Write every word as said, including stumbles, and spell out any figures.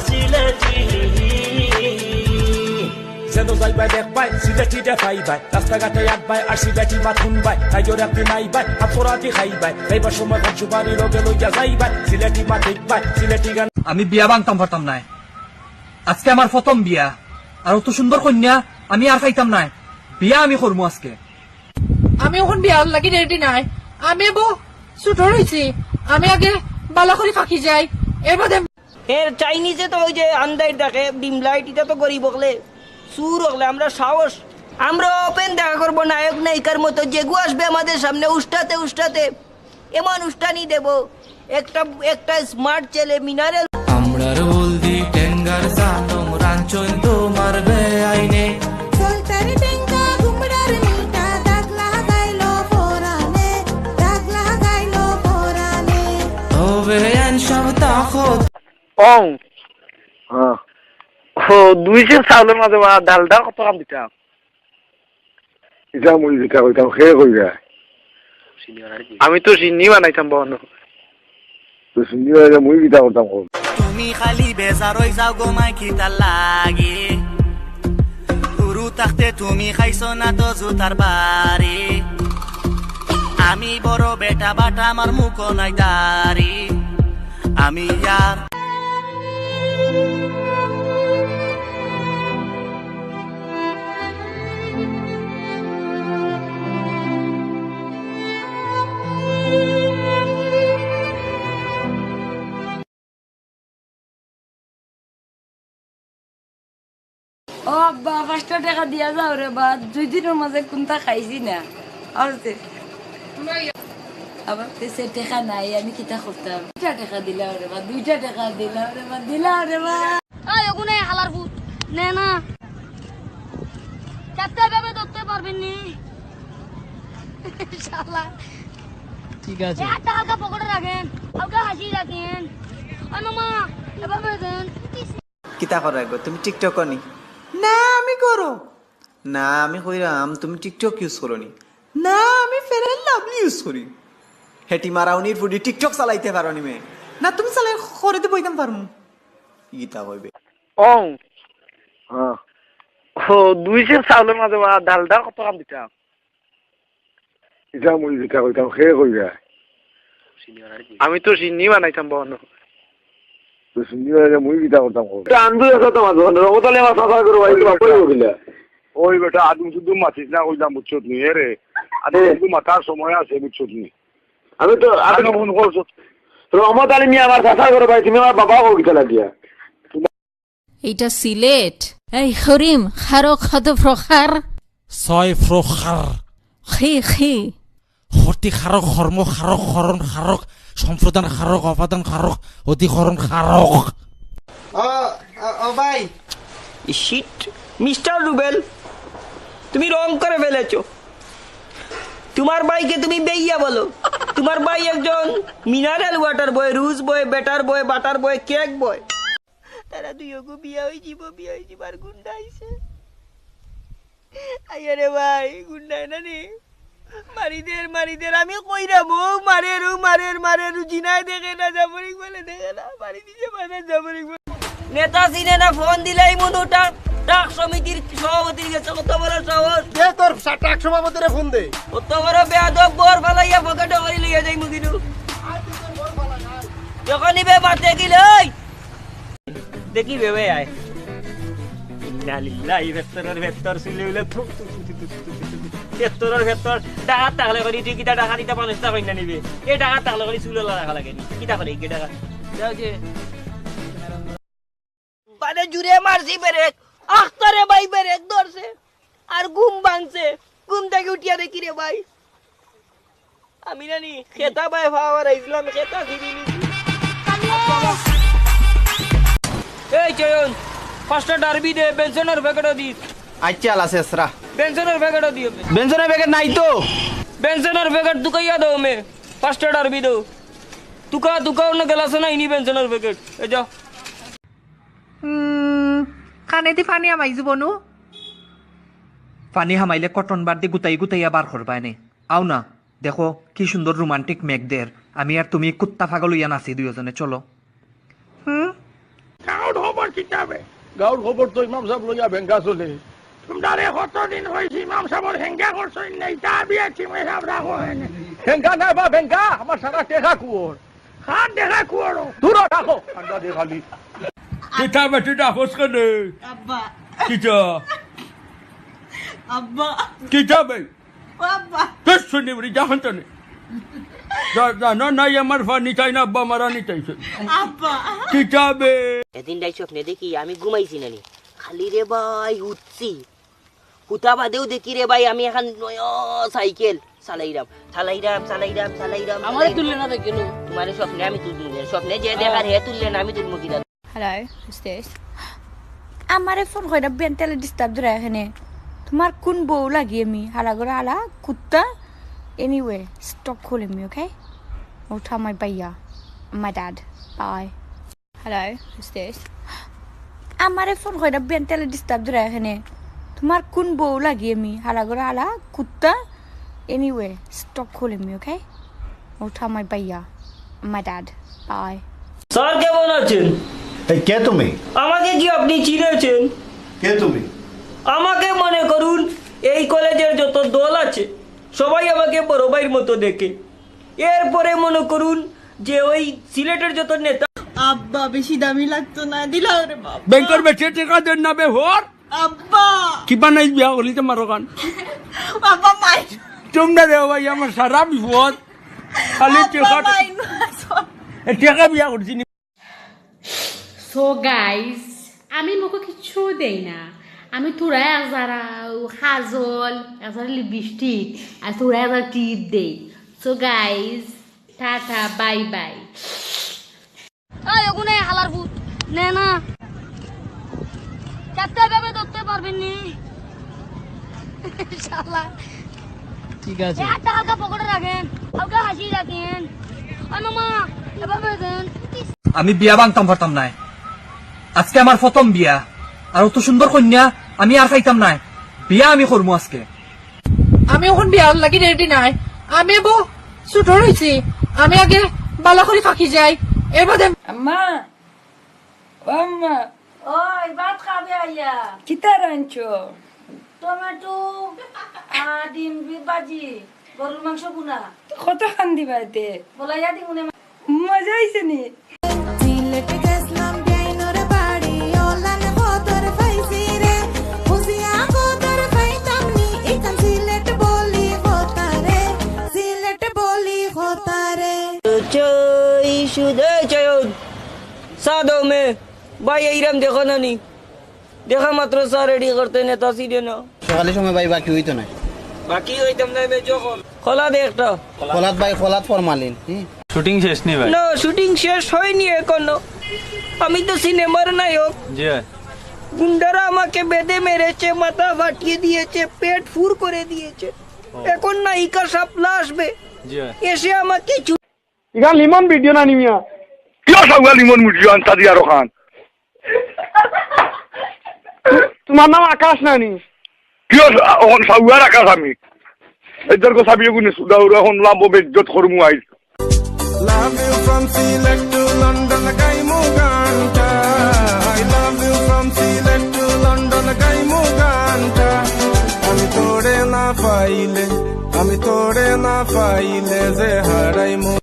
সিলেটি। যেন যাইবায় দেখবায়, সিলেটিরে পাইবায়, রাস্তাঘাটে আটবায়, আর সিলেটি মাত হুনবায়, তাইও রাতে নাইবায়, হাত করা দি খাইবায়, যাইবার সময় ভাত সুপারি লগে লইয়া যাইবায়, সিলেটি মাত দেখবায়, সিলেটি গান। আমি বিয়া ভাঙতাম পারতাম নায়। আজকে আমার প্রথম বিয়া, আর অত সুন্দর কইন্যা আমি আর পাইতাম নায়। বিয়া আমি করমু আজকে। আমি অখন বিয়ার লাগি রেডি নায়। আমি এবো ছোট রইছি, আমি আগে বালা করি ফাঁকি যাই, এর বাদে এর চাইনিজে তো ওই যে আন্দাইর দেখে, ডিম লাইট, ইটা তো গরিব অকলে, চুর অকলে, আমরা সাহস, আমরা ওপেন দেখা করবো নায়ক নায়িকার মতো, যেগু আসবে আমাদের সামনে উষ্টাতে উষ্টাতে, এমন উষ্টানি দেব, একটা, একটা স্মার্ট ছেলে মিনারেল। আমরার হলদি টেঙ্গার জানম রাঞ্চন তোমার বেআইনে। সলতার টেঙ্গা গুমড়ার মিঠা দাগ লাগাইলো পরানে, দাগ লাগাইলো পরানে। তবে আন সব তাকত। অং। হ্যাঁ। ও, দুই সের চাউলর মাঝে বা ডালডা কত গ্রাম দিতাম? ইটা মুই কিতা কইতাম, হে কইরা। আমি তো চিনি বানাইতাম বহন। তো চিনি বানাইলে মুই কিতা করতাম কও? তুমি খালি বেজার অই যাও গো মাই কিতার লাগি? হুরু থাকতে তুমি খাইছো না তো জুতার বাড়ি। আমি বড় বেটা বাট আমার মুখো নাই দাড়ি। আমি আর ও আব্বা, পাঁচটা টেকা দিয়া যাও রে বা, দুই দিনর মাঝে কুন্তা খাইছি না। আর যে, আবার তো সে টেকা নাই, আমি কিতা করতাম? দুইটা টেকা দিলাও রে বা, দুইটা টেকা দিলাও রে বা, দিলাও রে বা। এই ওগুনে হালার ভূত, নে না। চারটা এভাবে ধরতে পারবেন নি? শালা। ঠিক আছে। এই হাতটা হালকা পকেটে রাখেন, হালকা হাসি রাখেন। ওই মামা, এভাবে দেন। কিতা করো গো? তুমি TikTok নি? না, আমি করো। না, আমি কইরাম, তুমি TikTok use করো নি? না, আমি Fair and Lovely use করি। হেটি মারাউনির ফুডি TikTok চালাইতে পারো নি মে? না, তুমি চালাই করে দিবো, একদম পারমু। কিতা কইবে? অং। হ্যাঁ। ও, দুই সের চাউলর মাঝে বা ডালডা কত গ্রাম দিতাম? ইটা মুই কিতা কইতাম, হে কইরা। আমি তো চিনি বানাইতাম বহন। তো চিনি বানাইলে মুই কিতা করতাম কও? এটা আন্দু আছে তোমার দোকানে, রহমত আলী আমার চাচা করে ভাই, তোমার কই বকিলা? ওই বেটা, আদম শুধু মাতিস না, কইলাম, বুঝছত নি? এ রে, আদম এ। শুধু মাতার সময় আছে, বুঝছত নি? আমি তো, আমি কেন ফোন করছো? রহমত আলী মিয়া আমার চাচা করে ভাই, তুমি আমার বাবা কও কিতা লাগিয়া? এইটা সিলেট। এই হরিম, খারক কত প্রকার? ছয় প্রকার। খি, খি। হর্তি খারক, হর্ম খারক, হরণ খারক, সম্প্রদান খারক, অপাদান খারক, অধিকরণ খারক। ও, ও, ও ভাই। Shit, মিস্টার রুবেল, তুমি রং করে ফেলেছো। তোমার ভাইকে তুমি বেইয়া বলো। তোমার ভাই একজন মিনারেল ওয়াটার বয়, রুজ বয়, বেটার বয়, বাটার বয়, কেক বয়। তারা দুইওগু বিয়া অই যিবো, বিয়া অই যিবো, আর গুন্ডা আইছে। আইয়া রে ভাই, গুন্ডা না নি? মারি দের, মারি দের, আমি কইরাম, ও মারের, ও মারের, মারের, ও জিনায় দেখে না, জাফরিক বলে দেখে না, মারি দিছে বাজার জাফরিক বলে। নেতা চিনে না, ফোন দিলাই মনু টাক, টাক সমিতির সভাপতির গেছে, কত বড় সাহস। দে তোর সা-, টাক সভাপতিরে ফোন দে। কত বড় বেয়াদব, বর ফালাইয়া পকেটে করি লইয়া যাই মুদিনু। যখন নিবে মাতে গিলে, ওই। দেখি বেবে আয়। ইন্না লিল্লাহি, ভেতরর ভেতর চুলে উলে থু, থু, থু। ভেতরর ভেতর ডাকাত থাকলে করি, তুই কিতা ডাকাত ইতা মানুষ তা কইনা নিবে? এ ডাকাত থাকলে করি চুল ওলা রাখা লাগে নি? কিতা করে এই ডাকাত? যাও যে। মানে জুরে মারছি ব্রেক, আখতারে ভাই ব্রেক ধরছে, আর ঘুম ভাঙছে। ঘুম থাকি উঠিয়া দেখি রে ভাই, আমি নানি খেতা বায় পাওয়ার আইছিলাম, খেতা ফিরি নিছি। এই চয়ন, পাঁচটা ডারবি দে, বেনসনের প্যাকেটও দিস। আচ্ছা, আলা শেষরা। বেনসনের প্যাকেটও দিও। বেনসনের প্যাকেট নাই তো। বেনসনের প্যাকেট তুকাইয়া দাও মে, পাঁচটা ডারবি দাও। তুকা, তুকা অন্য গেলাসে না, ইনি বেনসনের প্যাকেট। এ যাও। উম, কানেদি পানি হামাই যিবো নু? পানি হামাইলে কটন বার দি গুতাই গুতাইয়া বার করবায় নে। আও না, দেখো কি সুন্দর রোমান্টিক মেঘ দের। আমি আর তুমি কুত্তা পাগল অইয়া নাচি দুইওজনে, চলো। হুম? কিতাবে। গাউর খবর তো ইমাম সাব লইয়া বেঙ্গা চলে। তুমরারে কতদিন কইছি ইমাম সাবর হেঙ্গা করছইন না, ইতা বিয়া চিমে সাব রাখো হেনে। হেঙ্গা না বা বেঙ্গা, আমার সারা টেকা কুয়র। কার টেকা কুয়র? দূর রাখো, আন্ডা দে খালি। কিতা বেটি ডাকস কেনে? আব্বা। কিতা? আব্বা। কিতা বে? ও আব্বা। তোর শুনি বলি, যা হন তনে। যা, যা, না, না, আমার ফা নিতাই না, আব্বা মারা নিতাইছে। আব্বা। কিতা বে? এদিন রাইত স্বপ্নে দেখি আমি ঘুমাইছি নানি। খালি রে ভাই উঠছি। হুতা বাদেও দেখি রে ভাই আমি এখন নয়া সাইকেল চালাইরাম, চালাইরাম, চালাইরাম, চালাইরাম, আমারে চালাইরাম। তুললে না দেখে লো। তোমারে স্বপ্নে আমি তুলবো না। স্বপ্নে যে দেখার হে তুললে না, আমি তুলবো কিনা? Hello, who's this? আমারে ফোন কইরা বেন্টালে ডিস্টার্ব দিরা এখানে। তোমার কোন বউ লাগি আমি? হালা করে হালা, কুত্তা। Anyway, stop calling me, okay? I'll tell my ভাইয়া, my dad. Bye. Hello, who's this? আমারে ফোন কইরা বেন্টালে ডিস্টার্ব দিরা এখানে। তোমার কোন বউ লাগি আমি? হালা করে হালা, কুত্তা। Anyway, stop calling me, okay? I'll tell my ভাইয়া, my dad. Bye. স্যার, কেমন আছেন? এই, কে তুমি? আমাকে কি আপনি চিনেছেন? কে তুমি? আমাকে মনে করুন, এই কলেজের যত দল আছে, সবাই আমাকে বড় ভাইয়ের মতো দেখে। এরপরে মনে করুন যে ওই সিলেটের যত নেতা। আব্বা, বেশি দামি লাগতো না, দিলাও রে বাবা। ব্যাংকের বেচে টেকা দেন না বে হর। আব্বা। কিবা নাই বিয়া করলি তোমার ওখান। আব্বা, মাই। তোমরা রে ভাই, আমার সারা বিপদ। খালি আব্বা, টেকা, মাই না। এ, টেকা বিয়া করছি নি। So guys, আমি মুখো কিচ্ছু দেই না। আমি থুড়া এক জারা কাজল, এক জারা লিপস্টিক, আর থুড়া এক জারা টিপ দেই। So guys, tata, bye bye. এই ওগুনে হালার ভূত, নে না। চারটা এভাবে ধরতে পারবেন নি? শালা। ঠিক আছে। এই হাতটা হালকা পকেটে রাখেন, হালকা হাসি রাখেন। ওই মামা, এভাবে দেন। আমি বিয়া ভাঙতাম পারতাম নায়। আজকে আমার প্রথম বিয়া, আর অত সুন্দর কইন্যা আমি আর খাইতাম নায়। বিয়া আমি করমু আজকে। আমি অখন বিয়ার লাগি রেডি নায়। আমি বউ ছোট রইছি, আমি আগে বালা করি থাকি যাই, এর বাদে। আম্মা, ও আম্মা। ওই, ভাত খাবে আইয়া। কিতা রানছো? টমেটো আর ডিম বি-, ভাজি, গরুর মাংস ভুনা। তো কত খান দিবা এতে? বলাইয়া দিমুনে মা-, মজা অইছে নি? সিলেট গেছলাম বিয়াইনর বাড়ি, অলান কদর পাইছি রে। বুঝিয়া কদর পাইতাম নি, ইখান সিলেট বলি কথা রে, সিলেট বলি কথা রে। চই সুদে চয়ন, সাদো মে, ভাই এইরাম দেখো না নি? দেখা মাত্র চা রেডি করতে নেতা ছিল না। সকালের সময় ভাই বাকি হইতো না। বাকি হইতাম না, বে যখন। খোলা দে একটা। খোলাত ভাই, খোলাত ফরমালিন। হুম। শুটিং শেষ নি ভাই? না, শুটিং শেষ হয়নি এখনো। আমি তো সিনেমার নায়ক। জি ভাই। গুন্ডারা আমাকে বেঁধে মেরেছে, মাথা ফাটিয়ে দিয়েছে, পেট ফুর করে দিয়েছে। ও। এখন নায়িকা শাপলা আসবে। জি ভাই। এসে আমাকে চু- ইখান লিমন ভিডিও না নি মিয়া? কিয় সাউয়া লিমন ভিডিও আনতা দিয়া রখান? তোমার নাম আকাশ না নি? কিয় সা-, অখন সাউয়ার আকাশ আমি? এদের কো সাবিয়ে গুনে সুদা উরা অখন লাম্ব বেজ্জত করমু আইজ। Love you from Sylhet to London, গাইমু গানটা। I love you from Sylhet to London, গাইমু গানটা। আমি তোরে না পাইলে, আমি তোরে না পাইলে যে হারাইমু।